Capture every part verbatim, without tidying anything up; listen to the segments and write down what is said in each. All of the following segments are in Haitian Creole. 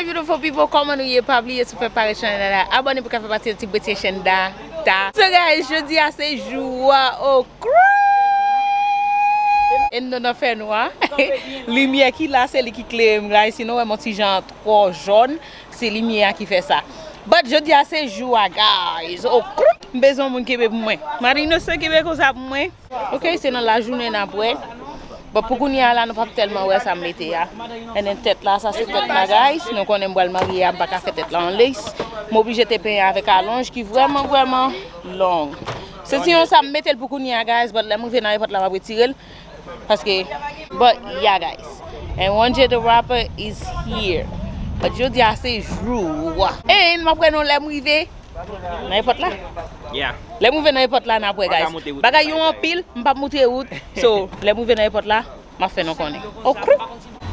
Beautiful people, kòman nou ye? Pa bliye si w fèk parèt channel la, abòne pou ka fè pati de ti bwetye chèn da ta. So guys, jodi a se jou a, oh crap! E nou nan fè nwa. Limyè ki la, se li ki klere m, guys. Sinon, wè, m on ti jan twò jòn. Se limyè a ki fè sa. But jodi a se jou a, guys. Oh crap! M bezwen yon moun kenbe pou mwen. Marino se kenbe konsa pou mwen. Ok, se nan lajounen n ap wè. Bon, pou kounye a la, nou p ap tèlman wè sa m mete a. And then tèt la, sa se tèt la, guys. Nou konnen m pral marye a, m pa ka fè tèt la an lace. M oblije te penyen avèk alonj ki vrèman, vrèman long. Se ti yon sa m mete l pou kounye a, guys, but lè m rive nan èpòt la, m ap retire l. Paske, but yeah, guys. And One J the Rapper is here. But jodi a se jou a. And m ap wè nou lè m rive. Nan èpòt la. Yeah. Lè m rive nan èpòt la, n ap wè, guys. Bagay yo anpil, m p ap montre wout. So, lè m rive nan èpòt la, m ap fè nou konnen. Oh crap!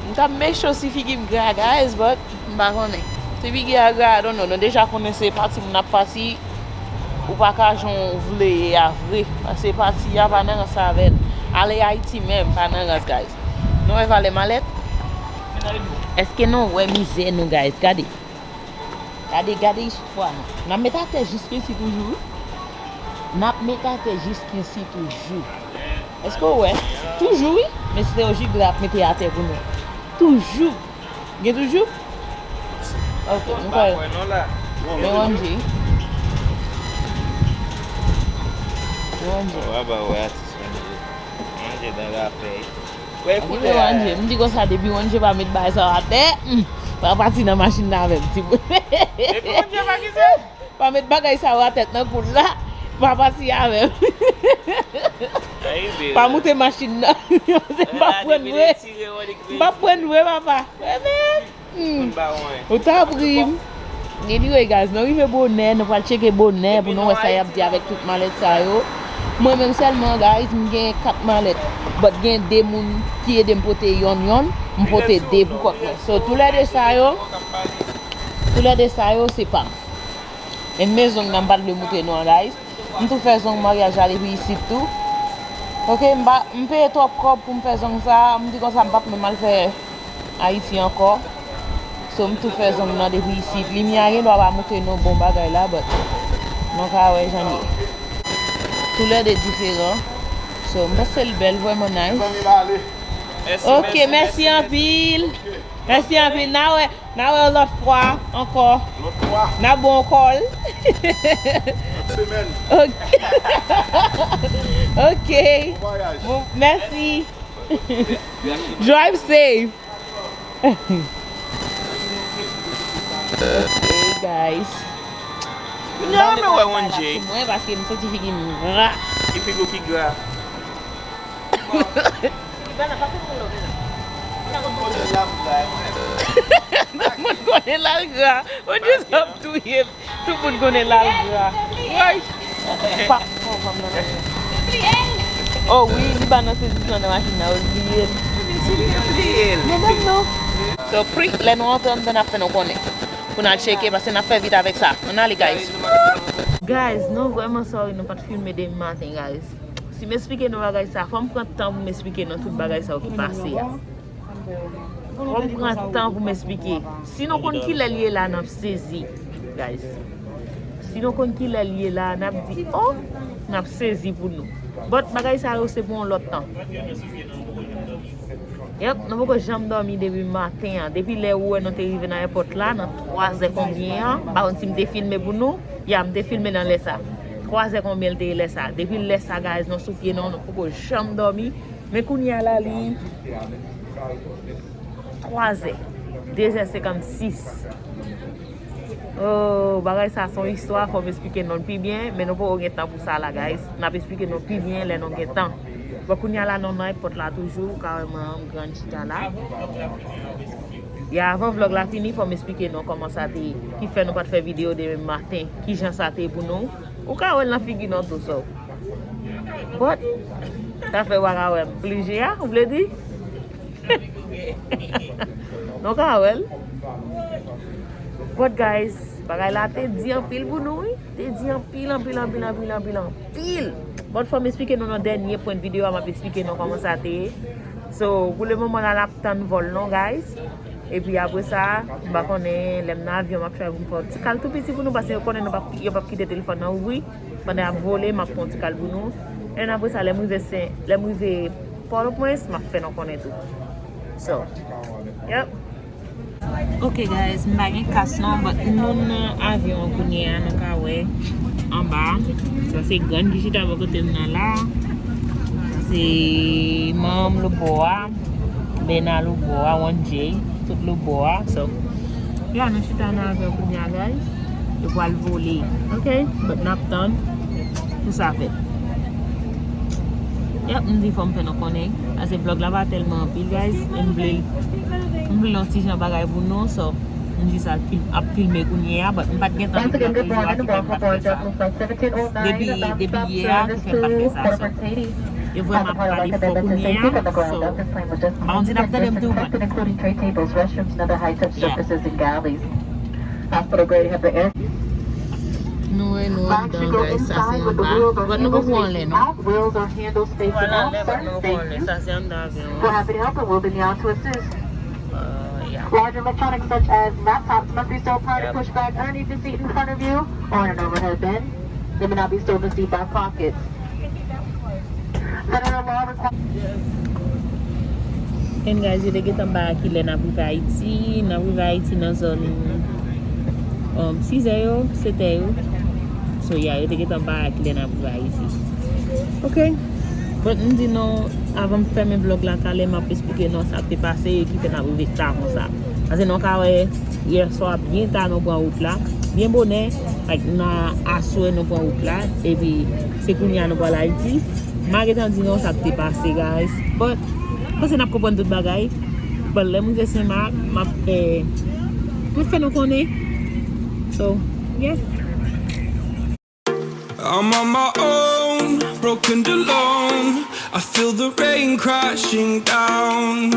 M t ap make sure si figi m gra, guys, but m pa konnen. Si figi a gra, I don't know. Nou deja konnen se pati moun ap pati. Ou pa ka jan w vle ye a vre. Paske pati a pa nan rans avè l. Ale Ayiti menm, pa nan rans, guys. Nou wè valè malèt? Èske nou wè mizè nou, guys? Gade. Gade, gade istwa nou. N ap met atè jiskensi toujou, wi. N ap met atè jiskensi toujou. Èske w wè? Toujou, wi. Men se yon jig la ap mete atè pou nou. Toujou. Gen toujou? Ok, m kwè. Men One J. Men One J. Wè, ba, wè, atis One J. One J dan rapè. Wè, koulè a. One J, m di konsa, depi One J pa met bagay sa yo atè, hmm, pa pati nan machin nan avè m, timoun. Depi One J pa ki sa? Pa met bagay sa yo atè nan koul la, pa pati avè m. Pa moute machin nan. Se pa pran vre. M pa pran vre, papa. Wè, men. Hmm. Ou ta pri m. Anyway, guys, nou rive bonè, nou pral tcheke bonè pou nou wè sa y ap di avèk tout malèt sa yo. Mwen menm sèlman, guys, m gen kat malèt. But gen de moun ki ede m pote yonn yonn, m pote de pou kòk mwen. So, toulède sa yo, toulède sa yo, se pa m. E mezon nan m pa t vle montre nou an, guys. M tou fè zong maryaj la depi isit tou. Ok, m pa, m peye twòp kòb pou m fè zong sa. M di konsa m p ap menm al fè Ayiti ankò. So, m tou fè zong nan depi isit. Limyè a gen dwa pa montre nou bon bagay la, but nou ka wè jan l ye. Toulède diferan. So, m panse l bèl, vrèman nice. Ok, mèsi anpil. Mèsi anpil. N a wè, n a wè lòt fwa ankò. Lòt fwa. N a bon kòl. Lòt semèn. Ok. Ok. Bon vwayaj. Bon, mèsi. Drive safe. Ok, guys. Non, men wè One J. Mwen, paske m santi figi m gra. Ki figi w ki gra? Tout moun konnen l al gra. One J ap touye m. Tout moun konnen l al gra. Woy. Pa, oh, pa m nan machin. Oh wi, li pa nan sezisman nan machin nan, wi, bliye l. Bliye l. Men non, non. So, pri, lè nou antre anndan, n ap fè nou konnen. Pou n al tcheke, paske n ap fè vit avèk sa. Ann ale, guys. Guys, nou vrèman sorry, nou pa t filme demen maten, guys. Si m esplike nou bagay sa, fò m pran tan pou m esplike nou tout bagay sa yo ki pase a. Fò m pran tan pou m esplike. Si nou konn kilè l ye la, n ap sezi, guys. Si nou konn kilè l ye la, n ap di, oh, n ap sezi pou nou. But bagay sa yo, se pou yon lòt tan. Yep, nou poko janm dòmi depi maten an. Depi lè ou wè nou te rive nan èpòt la, nan twazè konbyen an, m pa konn si m te filme pou nou. Ya, m te filme nan lè sa. Twazè konbyen l te ye lè sa. Depi lè sa, guys, nou sou pye nou, nou poko janm dòmi. Men kounye a la, li twazè. Dezè senkannsis. Oh, bagay sa se yon istwa, fò m esplike nou l pi byen, men nou poko gen tan pou sa la, guys. N ap esplike nou pi byen lè nou gen tan. Bon, kounye a la, nou nan èpòt la toujou, ou ka wè mwen, m gran chita la. Ya, avan vlòg la fini, fò m esplike nou kòman sa te ye, ki fè nou pa t fè videyo demen maten, kijan sa te ye pou nou. Ou ka wè l nan figi nou tou, so. But, sa fè w pa ka wè m. Plije a, ou vle di? Nou ka wè l. But guys, bagay la te di anpil pou nou, wi. Te di anpil, anpil, anpil, anpil, anpil, anpil. But fò m esplike nou nan dènye pwen videyo a, m ap esplike nou kòman sa te ye. So, pou le moman la, n ap tann vòl nou, guys. Epi apre sa, m pa konnen, lè m nan avyon, m ap try pou m fè yon ti kal tou piti pou nou, paske yo konnen nou p ap, yo p ap kite telefòn nan ouvri. Pandan y ap vole, m ap fè yon ti kal pou nou. And apre sa, lè m rive Sen, lè m rive Pòtoprens, m ap fè nou konnen tou. So, yep. Ok guys, m pa gen kas non, but nou nan avyon an kounye a, nou ka wè anba. Sa se grann ki chita bò kote m nan la. Se manman m lobò a, Bena lobò a, One J, tout lobò a. So, ya nou chita nan avyon kounye a, guys. Yo pral vole, ok? But n ap tann pou sa fèt. Yep, m di fò m fè nou konnen. Paske vlòg la pa tèlman anpil, guys. E m vle, m vle yon ti jan bagay pou nou, so, m jis al fil-, ap filme kounye a, but m pa t gen tan rive nan Pezwa ki fè m pa t fè sa. Depi, depi yè a ki fè m pa t fè sa, so. E vrèman ap pale fò kounye a, so, m pa konn si n ap tande m tou, but yeah. Nou wè nou anndan, guys, sa se anba. But nou poko anlè non. Voilà, lè but nou poko anlè, sa se anndan avyon an. Uh, yeah. Large electronics such as laptops must be stored prior to push back underneath the seat in front of you or in an overhead bin. They may not be stored in the seat back pockets. Federal law requires And guys, yo te gentan ba kilè n ap rive Ayiti. N ap rive Ayiti nan zòn, um, sizè yo, setè yo. So, yeah, yo te gentan ba kilè n ap rive Ayiti. Ok. But m di nou, avan m fèmen vlòg la, talè m ap esplike nou sa k te pase e ki fè n ap rive ta konsa. Paske nou ka wè, yè swa byen ta nou pran wout la. Byen bonè, like, nan aswè nou pran wout la. Epi, se kounye a nou pral Ayiti. M a gentan di nou sa k te pase, guys. But, m panse n ap konprann tout bagay. But lè m rive Sen Mak, m ap fè, m ap fè nou konnen. So, yeah. I'm on my own, broken alone. I feel the rain crashing down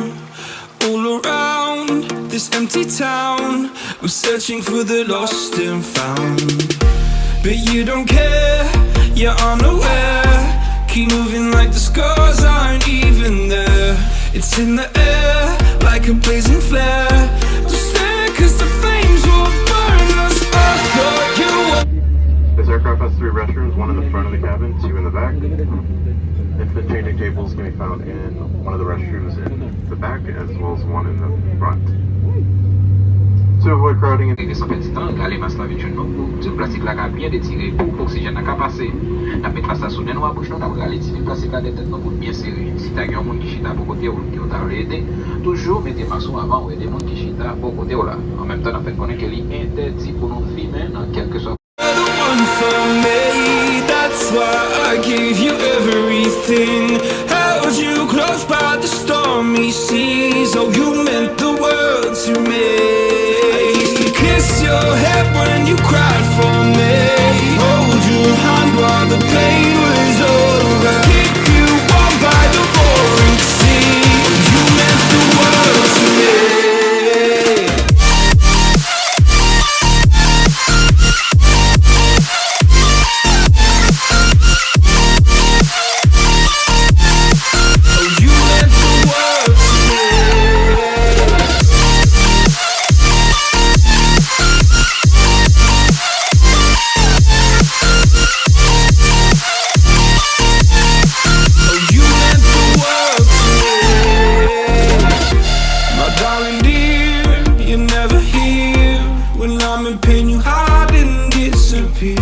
all around this empty town. I'm searching for the lost and found. But you don't care, you're unaware. Keep moving like the scars aren't even there. It's in the air, like a blazing flare. Don't stare, 'cause the flames will burn us. I thought you were This aircraft has three restrooms, one in the front of the cabin, two in the back. Infant changing tables can be found in one of the restrooms in the back as well as one in the front. To avoid crowding. Rete san pèdi tan, rale mas la vin jwenn nou pou zòn plastik la ka byen detire pou oksijèn nan ka pase. N ap met mas la sou nen nou ak bouch nou, n ap rale ti fil plastik la dèyè tèt nou pou l byen sere. Si ta gen yon moun ki chita bò kote w ke w ta vle ede, toujou mete mas ou avan w ede moun ki chita bò kote w la. An menm tan, n ap fè n konnen ke li entèdi pou nou fimen nan kèlkeswa. You're the one for me, that's why I gave you everything. Held you close by the stormy seas, oh, you meant the world to me. I used to kiss your head when you cried for me. Hold your hand while the pain was over. Keep you warm by the roaring sea. You meant the world to me. Oh, you meant the world to me. Oh, you meant the world to me. My darling dear, you're never here. When I'm in pain, you hide and disappear.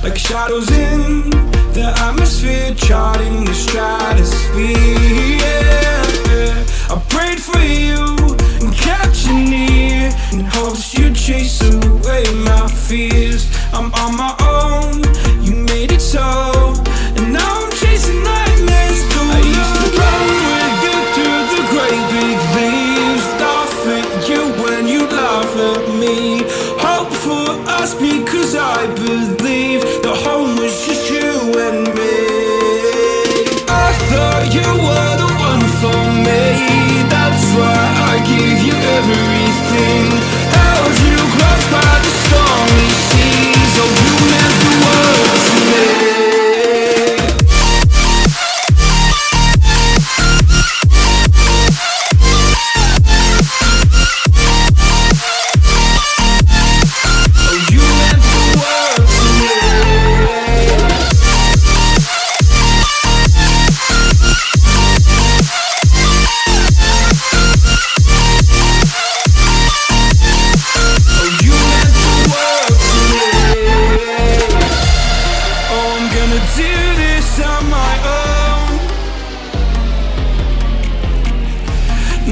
Like shadows in the atmosphere, charting the stratosphere. Yeah. I prayed for you and kept you near in hopes you'd chase away my fears. I'm on my own, you made it so, and now I'm chasing nightmares through I used to run with you through the great big leaves, laugh at you when you laugh at me. Hope for us because I believe the home was just you and me. I thought you were the one for me. That's why I gave you everything. Held you close by the stormy seas. Oh, you meant the world to me.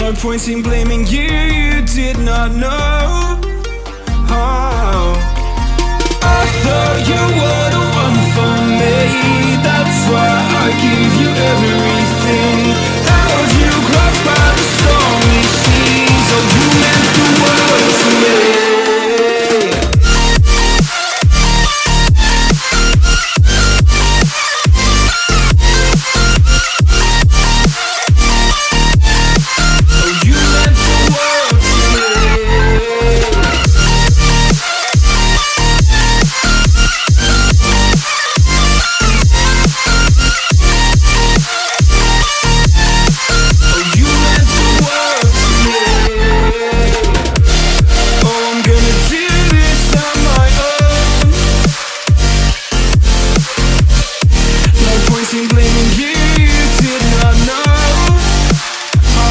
No point in blaming you, you did not know. Oh. I thought you were the one for me. That's why I give you everything. Held you close by the stormy seas. Oh, you meant the world to me. No point in blaming you, you did not know. Oh,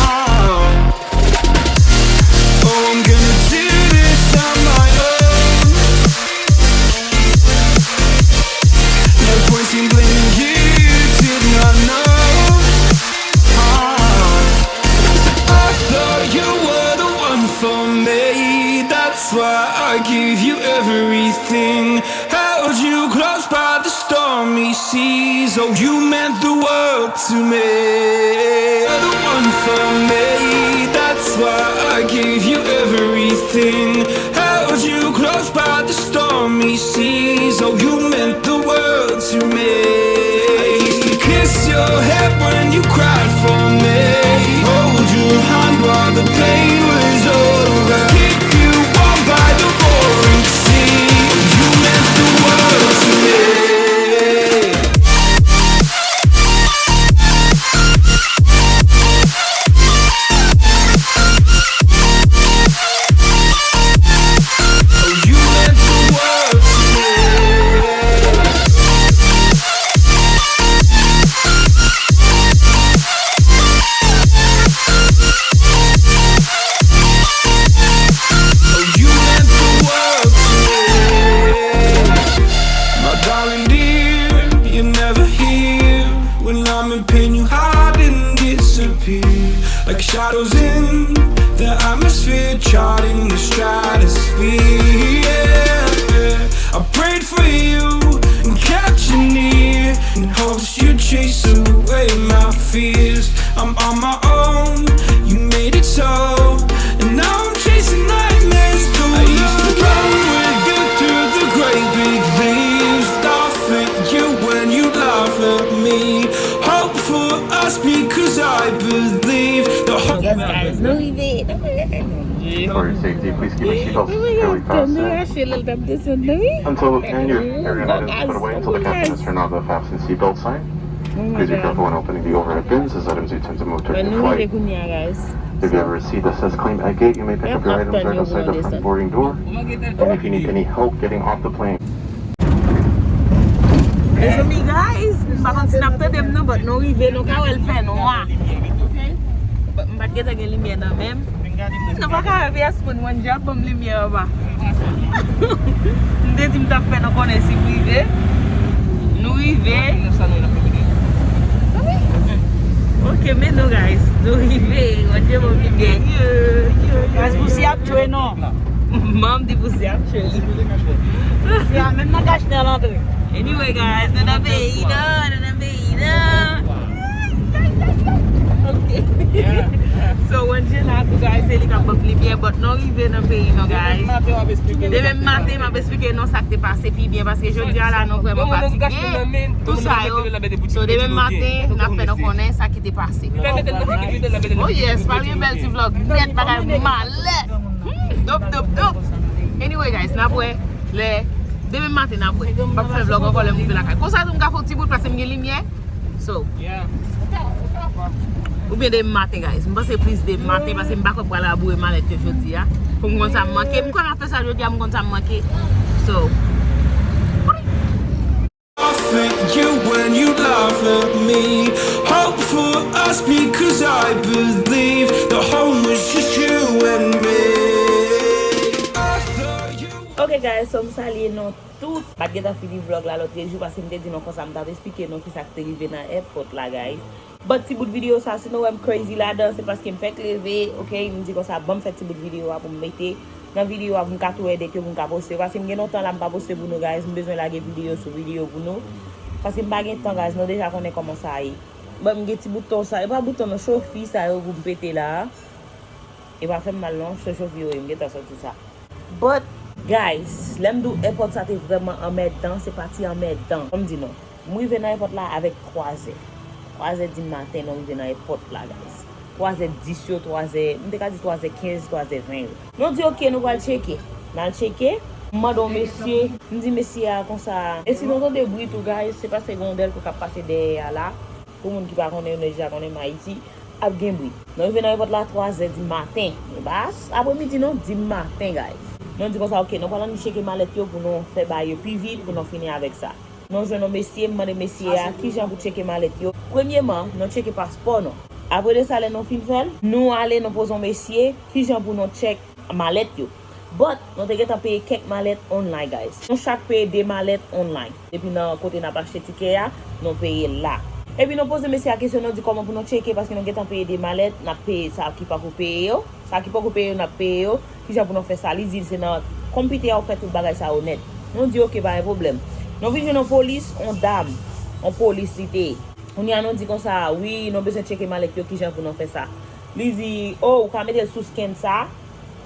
oh, I'm gonna do this on my own. No point in blaming you, you did not know. Oh, I thought you were the one for me. That's why I give you everything. Held you close by the stormy seas. Oh, you meant the world to me. You're the one for me. That's why I gave you everything. Held you close by the stormy seas. Oh, you meant the world to me. I used to kiss your head when you cried for me. Hold your hand while the pain was over. Keep you warm by the roaring sea. You meant the world to me. Oh, you meant the world to me. Oh, you meant the world to me. My darling dear, you're never here. When I'm in pain, you hide and disappear. Like shadows in the atmosphere, charting the stratosphere. Yeah, yeah. I prayed for you and kept you near, in hopes you'd chase away my fears. I'm on my own, you made it so, and now I'm chasing nightmares through I used to run with you through the great big leaves, laugh at you when you laugh at me. Hope for us because I believe the whole Yes, guys, nou rive. For your safety, please keep your seatbelts securely fastened until any airline items put away until the captain has turned on the fasten seatbelt sign. Please be careful when opening the overhead bins, as items do tend to move during your flight. If you have a receipt that says claim at gate, you may pick up your items right outside the front boarding door. And if you need any help getting off the plane, Mezanmi, guys, m pa konn si n ap tande m non, but nou rive, nou ka wè l fè nwa. Ok? But m pa t gentan gen limyè nan men m. Nou pa ka wè V S Mode, One J ap ban m limyè anba. M te di m t ap fè nou konnen si m rive. Nou rive. Ok, men nou, guys, nou rive. One J ban m limyè. Yo, yo, yo, yo. Guys, pou si ap tchwe non. Manm di pou si ap tchwe li. Si a menm nan kach nan lantre. Anyway, guys, nou nan peyi nan, nou nan peyi nan. Ok. So, One J la, guys, se li k ap ban m limyè, but nou rive nan peyi nou, guys. Demen maten, m ap esplike nou sa k te pase pi byen, paske jodi a la, nou vrèman fatige. Tout sa yo. So, demen maten, n ap fè nou konnen sa ki te pase. Oh yes, pa gen bèl ti vlog nèt, bagay malè. Hmm, dop, dop, dop. Anyway, guys, n ap wè lè demen maten n ap wè. M p ap fè vlog ankò lè m rive lakay. Konsa tou m ka fè yon ti bout paske m gen limyè. So, oubyen demen maten, guys. M panse plis demen maten paske m pa kwè pral raboure malèt yo jodi a. Pou m konn sa m manke. M kwè m ap fè sa jodi a, m konn sa m manke. So, Laugh at you when you laugh at me. Hope for us because I believe the home was just you and me. I thought you Ok, Hey guys, so m salye nou tout. M pa t gentan fini vlog la lòt jou paske m te di nou konsa m t ap esplike nou kisa k te rive nan èpòt la, guys. But ti bout videyo sa, si nou wè m crazy ladan, se paske m fèk leve, ok? M di konsa, ban m fè ti bout videyo a pou m mete nan videyo a pou m ka tou edit yo, pou m ka poste. Paske m gen lontan la m pa poste pou nou, guys. M bezwen lage videyo sou videyo pou nou. Paske m pa gen tan, guys. Nou deja konnen kòman sa ye. But m gen ti bouton sa, e pa bouton non, chofi sa yo pou m pete la. E pa fè m mal non, se chofi yo ye, m gentan sòti sa. But, guys, lè m di w èpòt sa te vrèman anmèdan, se pa ti anmèdan. Ban m di nou, m rive nan èpòt la avèk twa zè. Twa zè di maten, nou rive nan èpòt la, guys. Twa zè dis yo, twa zè, m te ka di twa zè kenz, twa zè ven yo. Nou di, ok, nou pral tcheke. N al tcheke. M mande yon mesye, m di mesye a konsa, e si nou tande bri tou, guys, se paske gen yon dèlko k ap pase dèyè a la. Pou moun ki pa konnen, yo deja konnen m Ayiti, ap gen bri. Nou rive nan èpòt la twa zè di maten. E pa apremidi non, di maten, guys. Nou di konsa, ok, nou pral annik tcheke malèt yo pou nou fè bagay yo pi vit, pou nou fini avèk sa. Nou jwenn yon mesye, m mande mesye a kijan pou tcheke malèt yo. Premyeman, nou tcheke paspò nou. Apre de sa, lè nou fin fè l, nou ale, nou poze yon mesye kijan pou nou tchèk malèt yo. But, nou te gentan peye kèk malèt online, guys. Nou chak peye de malèt online. Depi nan kote n ap achte tikè a, nou peye l la. Epi nou poze mesye a kesyon, nou di kòman pou nou tcheke, paske nou gentan peye de malèt, n ap peye sa ki pako peye yo. Sa ki pako peye yo, n ap peye yo. Kijan pou nou fè sa? Li di se nan konpitè a ou fè tout bagay sa yo nèt. Nou di, ok, pa gen pwoblèm. Nou vin jwenn yon polis, yon dam, yon polis li te ye. Kounye a nou di konsa, wi, nou bezwen tcheke malèt yo, kijan pou nou fè sa? Li di, o, ou ka mete l sou scan sa,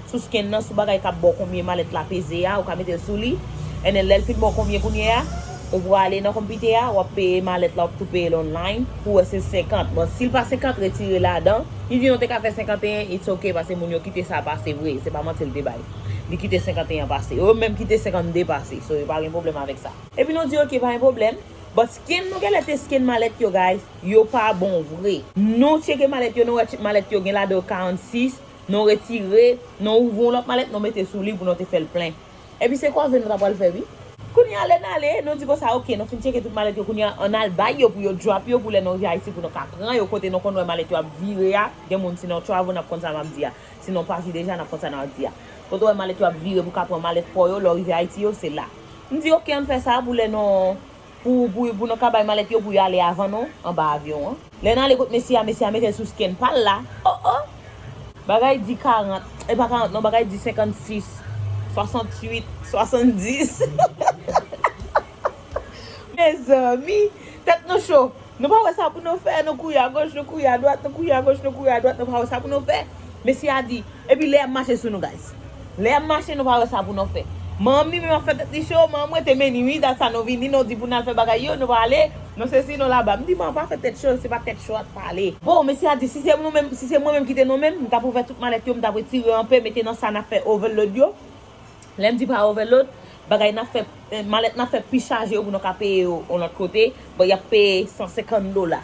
sou scan nan, sou bagay k ap ba w konbyen malèt la peze a, ou ka mete l sou li. And then, lè l fin ba w konbyen kounye a, ou prale nan konpitè a, w ap peye malèt la, w ap tou peye l online, pou wè se senkant. Bon, si l pa senkant, retire ladan. Li di nou te ka fè senkanteyen, it's ok, paske moun yo kite sa pase vre, se pa manti l te bay. Li kite senkanteyen pase. Yo menm kite senkannde pase, so yo pa gen pwoblèm avèk sa. Epi nou di, ok, pa gen pwoblèm. But scan nou genlè te scan malèt yo, guys, yo pa bon vre. Nou tcheke malèt yo, nou wè malèt yo gen ladan yo karannsis, nou retire, nou ouvri yon lòt malèt, nou mete sou li pou nou te fè l plen. Epi se kwaze nou ta pral fè, wi. Kounye a, lè n ale, nou di konsa, ok, nou fin tcheke tout malèt yo, kounye a, ann al bay yo pou yo drop yo, pou lè nou rive Ayiti, pou nou ka pran yo, kote nou konn wè malèt yo ap vire a. Gen moun, si nou travel, n ap konn sa m ap di a. Si nou pati deja, n ap konn sa n ap di a. Kote w wè malèt yo ap vire pou ka pran malèt pa w yo, lè w rive Ayiti yo, se la. M di, ok, ann fè sa pou lè nou, pou, pou, pou nou ka bay malèt yo pou y ale avan nou, anba avyon an. Lè n ale kot mesye a, mesye a mete l sou scan pa l la. O, o! Bagay di karant, e pa karant non, bagay di senkannsis, swasannwit, swasanndis. Mezanmi, tèt nou cho. Nou pa wè sa pou nou fè, nou kouri agoch, nou kouri adwat, nou kouri agoch, nou kouri adwat, nou pa wè sa pou nou fè. Mesye a di, epi lè y ap mache sou nou, guys. Lè y ap mache, nou pa wè sa pou nou fè. Manman m li menm ap fè tèt li cho, manman m rete men li, wi, dat sa nou vini, nou di pou n al fè bagay yo, nou pa ale, nou sesi, nou laba. M di, manman, pa fè tèt cho, se pa tèt cho a t pale. Bon, mesye a di, si se nou menm, si se mwen menm ki te nou menm, m t ap ouvè tout malèt yo, m t ap retire anpe, mete nan sa n ap fè overload yo. Lè m di pa overload, bagay n ap fè, eh, malèt n ap fè pi chaje yo pou nou ka peye yo yon lòt kote, bon, y ap peye san senkant dola.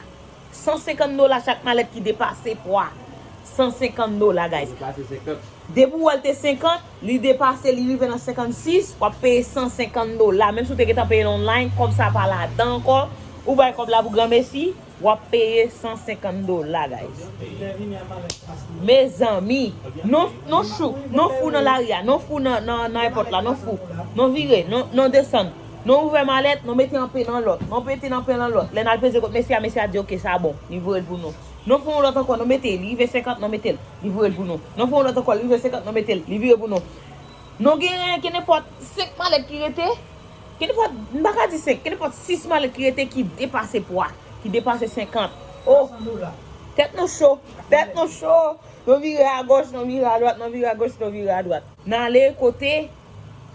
San senkant dola chak malèt ki depase pwa. San senkant dola, guys. Depase senkant. Depi w wè l te senkant, li depase, li rive nan senkannsis, w ap peye san senkant dola. Menm si w te gentan peye l online, kòb sa pa ladan ankò, ou bay kòb la pou granmesi, w ap peye san senkant dola, guys. Mezanmi, nou, nou chou, nou fou nan lari a, nou fou nan, nan, nan èpòt la, nou fou. Nou vire, nou, nou desann. Nou ouvè malèt, nou mete anpe nan lòt. Nou mete anpe nan lòt. Lè n al peze kot mesye a, mesye a di, ok, sa bon, li voye l pou nou. Nou fè yon lòt ankò, nou mete, li rive senkant, nou mete l, li voye l pou nou. Nou fè yon lòt ankò, li rive senkant, nou mete l, li vire pou nou. Nou genyen kenenpòt senk malèt ki rete. Kenenpòt, m pa ka di senk, kenenpòt sis malèt ki rete ki depase pwa, ki depase senkant. O! Tèt nou cho, tèt nou cho. Nou vire agoch, nou vire adwat, nou vire agoch, nou vire adwat. N ale kote,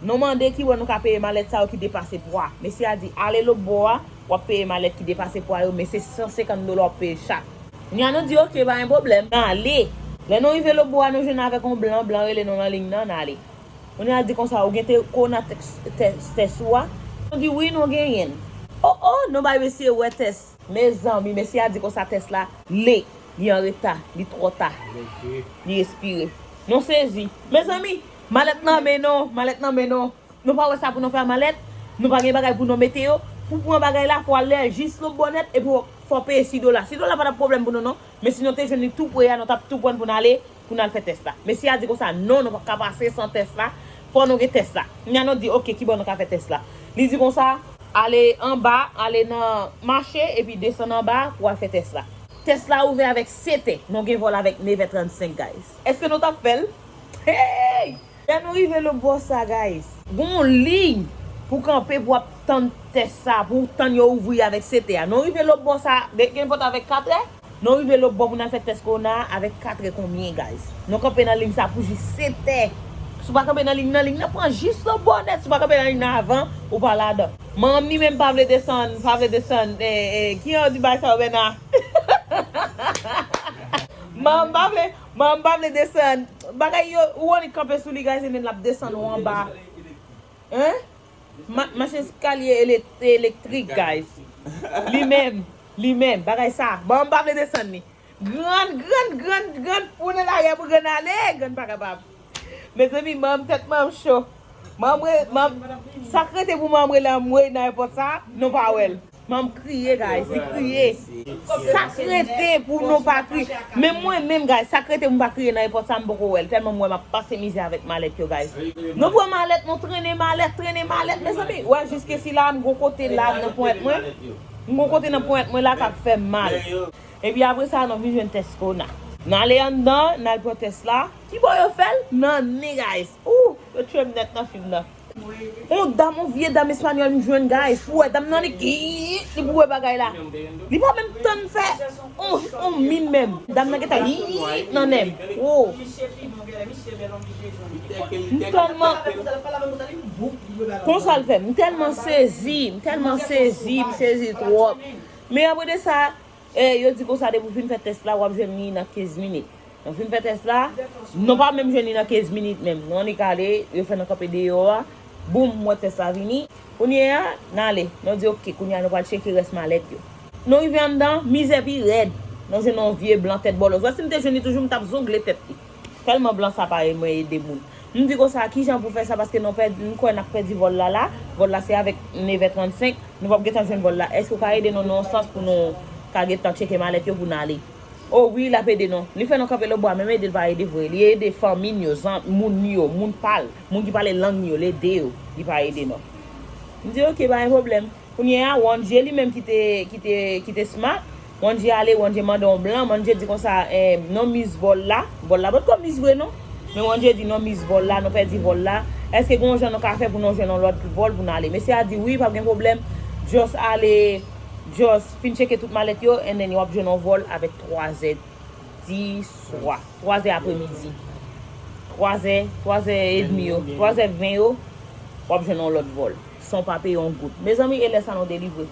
nou mande ki bò nou ka peye malèt sa yo ki depase pwa. Mesye a di, ale lòt bò a, w ap peye malèt ki depase pwa yo, men se san senkant dola w ap peye chak. Kounye a nou di, ok, pa gen pwoblèm, n ale. Lè nou rive lòt bò a, nou jwenn avèk yon blan, blan rele nou nan liy nan, n ale. Kounye a di konsa, ou gen te, kowona tès, tès, tès ou a? Nou di, wi, nou genyen l. O, o, nou bay mesye wè tès. Mezanmi, mesye a di konsa tès la, le, li an reta, li twò ta. Li ekspire. Li ekspire. Nou sezi. Mezanmi, malèt nan men nou, malèt nan men nou. Nou pa wè sa pou nou fè a malèt, nou pa gen bagay pou nou mete yo. Pou pran bagay la, fò w al lè jis lòt bò nèt, epi fò w peye sis dola. Sis dola pa t ap pwoblèm pou nou non. Men si nou te jwenn li tou pre a, nou t ap tou pran pou n ale, pou n al fè tès la. Mesye a di konsa, non, nou p ap ka pase san tès la. Fò nou gen tès la. Kounye a nou di, oke, kibò nou ka fè tès la? Li di konsa, ale anba, ale nan mache, epi desann anba pou al fè tès la. Tès la ouvè avèk sèt è. Nou gen vòl avèk nèf è trannsenk, guys. Èske nou t ap fè l? Hey! Lè nou rive lòt bò sa, guys, gon liy pou kanpe pou ap tann tès sa, pou tann yo ouvri avèk sèt è a. Nou rive lòt bò sa, de, gen vòt avèk kat è. Nou rive lòt bò pou n al fè tès kowona a avèk kat è konbyen, guys? Nou kanpe nan liy sa pou jis sèt è. Si w pa kanpe nan liy nan, liy nan pran jis lòt bò nèt. Si w pa kanpe nan liy nan avan, ou pa ladan. Manman m li menm pa vle desann, pa vle desann. Eh, eh, ki jan yo di bagay sa yo, Bèna? Manman m pa vle, manman m pa vle desann. Bagay yo, ou annik kanpe sou li, guys, and then l ap desann ou anba. Hein? Ma, machin eskalye ele-, elektrik, guys. Li menm, li menm, bagay sa. Bon, m pa vle desann li. Grann, grann, grann, grann, pou nan lari a pou grann ale, grann pa kapab. Mezanmi, manm, tèt manm cho. Manm re-, manm, sa k rete pou manm rele anmwey nan èpòt sa, nou pa wè l. Manm kriye, guys, li kriye. Sa k rete pou nou pa kriye? Men mwen menm, guys, sa k rete pou m pa kriye nan èpòt sa, m poko wè l. Tèlman m wè m ap pase mizè avèk malèt yo, guys. Nou pran malèt, nou trennen malèt, trennen malèt, mezanmi. Wè, jiske sila, m gon kote la nan ponyèt mwen. M gon kote nan ponyèt mwen la k ap fè m mal. Epi apre sa, nou vin jwenn tès kowona. N ale anndan, n al pran tès la. Kibò yo fè l? Nan nen, guys. Ou, yo tchwe m nèt nan fim nan. On dam, on vye dam espanyòl m jwenn, guys. Pou wè dam nan, li ki, li pou wè bagay la. Li pa menm tann fè on, on min menm. Dam nan gentan yi nan nen m. Wo. M tèlman, konsa l fè m. M tèlman sezi, m tèlman sezi, m sezi twòp. Men apre de sa, e, yo di konsa, depi w fin fè tès la, w ap jwenn li nan kenz minit. Nou fin fè tès la, nou pa menm jwenn li nan kenz minit menm. Nou annik ale, yo fè nou kanpe deyò a. Boum, m wè tès la vini. Kounye a, n ale. Nou di, oke, kounye a nou pral tcheke rès malèt yo. Nou rive anndan, mizè pi rèd. Nou jwenn yon vye blan tèt bòlòz. Wè, si m te jwenn li toujou, m t ap zongle tèt li. Tèlman blan sa pa renmen ede moun. M di konsa, kijan pou fè sa, paske nou pèdi, m kwè n ap pèdi vòl la la. Vòl la se avèk nèf è trannsenk. Nou p ap gentan jwenn vòl la. Èske w ka ede nou nan yon sans pou nou ka gentan tcheke malèt yo pou n ale? O wi, l ap ede nou. Li fè nou kanpe lòtbò a, menm ede l pa ede vre. Li ede fanmi n yo, zan-, moun li yo, moun pa l, moun ki pale lang li yo, l ede yo. Li pa ede nou. M di, oke, pa gen pwoblèm. Kounye a, Wandje li menm ki te, ki te, ki te smart, Wandje ale, Wandje mande yon blan, Wandje di konsa, eh, nou miss vòl la. Vòl la potko miss vre non. Men Wandje di nou miss vòl la, nou pèdi vòl la. Èske gen yon jan nou ka fè pou nou jwenn yon lòt vòl pou n ale? Mesye a di wi, p ap gen pwoblèm. Just ale, just fin tcheke tout malèt yo, and then w ap jwenn yon vòl avèk twazè di swa, twazè apremidi. Twazè, twazè edmi yo, twazè ven yo, w ap jwenn yon lòt vòl. San w pa peye yon goud. Mezanmi, e lè sa nou delivre?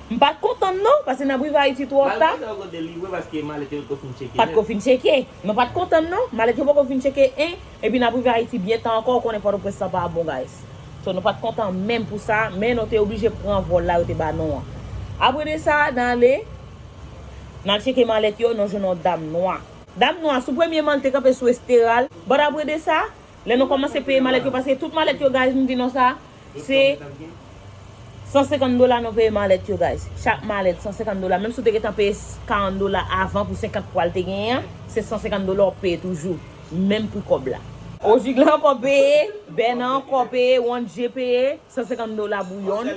M pa t kontan non, paske n ap rive Ayiti twò ta. Malgre sa yo delivre paske malèt yo potko fin tcheke. Patko fin tcheke. Nou pa t kontan non, malèt yo poko fin tcheke, en, epi n ap rive Ayiti byen ta ankò, ou konnen Pòtoprens lan pa bon, guys. So, nou pa t kontan menm pou sa, men nou te oblije pran vòl la yo te ba nou an. Apre de sa, n ale, n al tcheke malèt yo, nou jwenn yon dam nwa. Dam nwa, sou premye man, li te kanpe sou Esteral. But apre de sa, lè nou kòmanse peye malèt yo, paske tout malèt yo, guys, m di nou sa, se san senkant dola nou peye malèt yo, guys. Chak malèt, san senkant dola. Menm si w te gentan peye karant dola avan pou senkant pwa l te genyen an, se san senkant dola w ap peye toujou. Menm pri kòb la. Ojig la ankò peye, Bèna ankò peye, Wandje peye, san senkant dola pou yonn.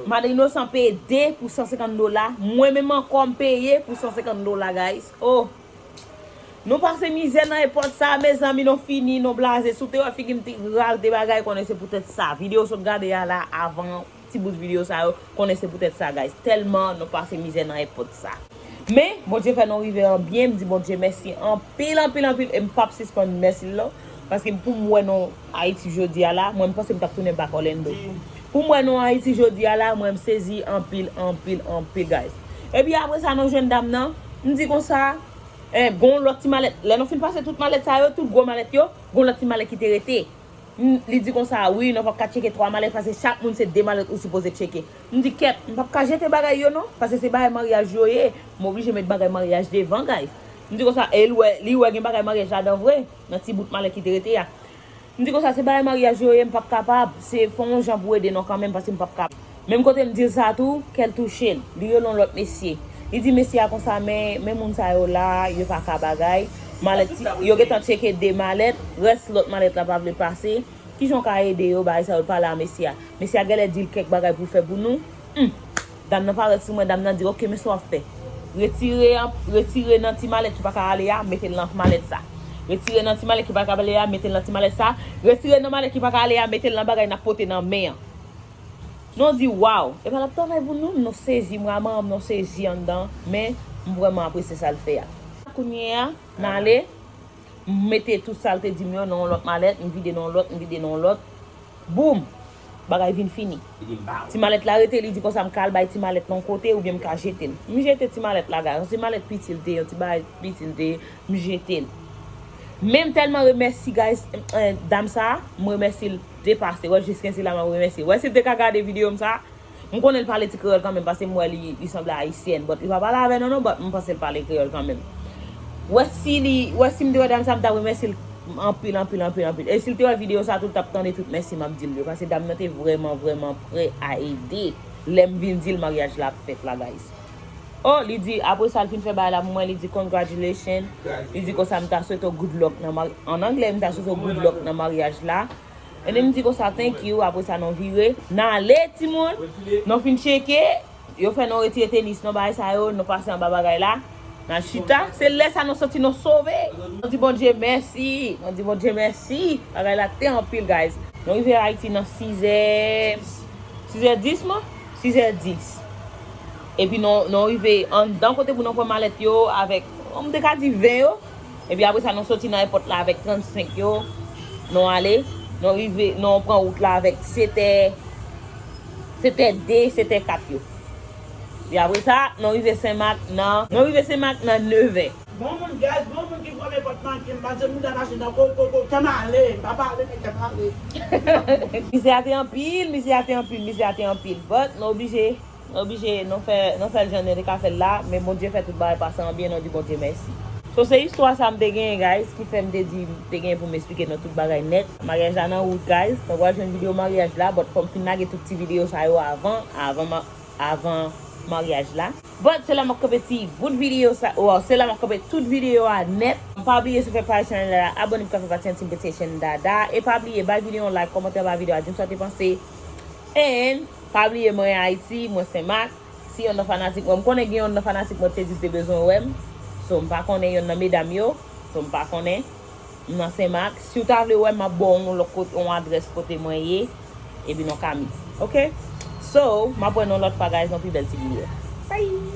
Madan Inosan peye de pou san senkant dola. Mwen menm ankò m peye pou san senkant dola, guys. Oh! Nou pase mizè nan epòt sa, mezanmi, nou fini, nou blaze. Si w te wè figi m te ralte bagay, konnen se poutèt sa. Videyo w sot gade a la, avan ti bout videyo sa yo, konnen se poutèt sa, guys. Tèlman nou pase mizè nan epòt sa. Men, Bondye fè nou rive an byen, m di Bondye mèsi anpil, anpil, anpil, e m p ap sispann mèsi l non, paske pou m wè nou Ayiti jodi a la, mwen m panse m t ap tounen back Orlando. Pou m wè nou Ayiti jodi a la, mwen m sezi anpil, anpil, anpil, guys. Epi apre sa, nou jwenn dam nan, m di konsa, eh, gon lòt ti malèt. Lè nou fin pase tout malèt sa yo, tout gwo malèt yo, gon lòt ti malèt ki te rete. M, li di konsa, wi, nou p ap ka tcheke twa malèt, paske chak moun se de malèt ou sipoze tcheke. M di, kèt, m p ap ka jete bagay yo non, paske se bagay maryaj yo ye. M oblije met bagay maryaj devan, guys. M di konsa, e l wè, li wè gen bagay maryaj ladan vre, nan ti bout malèt ki te rete a. M di konsa, se bagay maryaj yo ye, m p ap kapab. Se fè yon jan pou ede nou kanmenm, paske m p ap kapab. Menm kote m di l sa tou, kè l touche l. Li rele yon lòt mesye. Li di mesye a konsa, men, men moun sa yo la, yo pa ka bagay. Malèt, yo gentan tcheke de malèt, rès lòt malèt la pa vle pase. Kijan w ka ede yo, bagay sa yo, pale a mesye a. Mesye a genlè di l kèk bagay pou l fè pou nou. Hmm. Dam nan parèt sou mwen, dam nan di, "Ok, men sa w ap fè. Retire an, retire nan ti malèt ki pa ka ale a, mete l nan malèt sa. Retire nan ti malèt ki pa ka ale a, mete l nan ti malèt sa. Retire nan malèt ki pa ka ale a, mete l nan bagay n ap pote nan men an." Nou di, "Waw, epa l ap travay pou nou, nou sezi, m raman, nou sezi anndan, men m vrèman apresye sa l fè a." Kounye a, n ale, m mete tout sa l te di m yo nan yon lòt malèt, m vide nan yon lòt, m vide nan yon lòt. Boum! Bagay vin fini. Ti malèt la rete, li di konsa m ka al bay ti malèt nan kote oubyen m ka jete l. M jete ti malèt la, guys. Yon ti malèt piti l te ye, yon ti bagay piti l te ye, m jete l. Men m tèlman remèsi, guys, eh, dam sa, m remèsi l depase. Wè, jiskensi la, m ap remèsi l. Wè, si l te ka gade videyo m sa, m konnen l pale ti kreyòl kanmenm, paske m wè li, li sanble ayisyèn. But li pa pale avè nou, non, but m panse l pale kreyòl kanmenm. Wè si li, wè si m te wè dam sa, m t ap remèsi l anpil, anpil, anpil, anpil. E si l te wè videyo sa tou, l t ap tande tout mèsi m ap di l yo. Paske dam nan te vrèman, vrèman prè a ede. Lè m vin di l maryaj la ap fèt la, guys. Oh, li di, apre sa, l fin fè bagay la pou mwen, li di, "Congratulations." Li di konsa, "M ta swete w good luck nan mari-," an anglè, "M ta swete w good luck nan maryaj la." And then m di konsa, "Thank you." Apre sa, nou vire. N ale, timoun. Nou fin tcheke. Yo fè nou retire tenis, nou bagay sa yo, nou pase anba bagay la. N al chita. Se lè sa nou santi nou sove. Nou di Bondye mèsi. Nou di Bondye mèsi. Bagay la te anpil, guys. Nou rive Ayiti nan sizè, sizè dis, mwen? Sizè dis. Epi nou, nou rive anndan kote pou nou pran malèt yo avèk, m te ka di ven yo. Epi apre sa, nou soti nan èpòt la avèk trannsenk yo. Nou ale, nou rive, nou pran wout la avèk setè, setè de, setè kat yo. Epi apre sa, nou rive Senmak nan, nou rive Senmak nan nevè. Bon moun, guys, bon moun ki fòme pòt manke m, paske m nan machin nan ko, ko, ko, kè m ale, m pa pale, men kè m ale. Mizè a te anpil, mizè a te anpil, mizè a te anpil. But, nou oblije, nou oblije, nou fè, nou fè l jan nou te ka fè l la, men Bondye fè tout bagay pase an byen, nou di Bondye mèsi. So, se istwa sa m te genyen, guys, ki fè m te di, m te genyen pou m eksplike nou tout bagay nèt. Maryaj la nan wout, guys. Nou pral jwenn videyo maryaj la, but fò m fin lage tout ti videyo sa yo avan, avan ma-, avan maryaj la. But se la m ap kanpe ti bout videyo sa, wow, se la m ap kanpe tout videyo a nèt. Pa bliye si w fè paj chanèl la, abòne pou ka fè pati an Team Petite Chaîne Dada. E pa bliye bay videyo yon like, kòmante anba videyo a, di m sa w te panse. And pa bliye mwen Ayiti, mwen Senmak. Si yonn nan fanatik mwen, m konnen gen yonn nan fanatik mwen te di l te bezwen wè m. So, m pa konnen yonn nan medam yo. So, m pa konnen. M nan Senmak. Si w ta vle wè m, m ap ba w yon lòt kote, yon adrès kote mwen ye. Epi nou ka meet. Ok? So, m ap wè nou lòt fwa, guys, nan pi bèl ti videyo. Bye!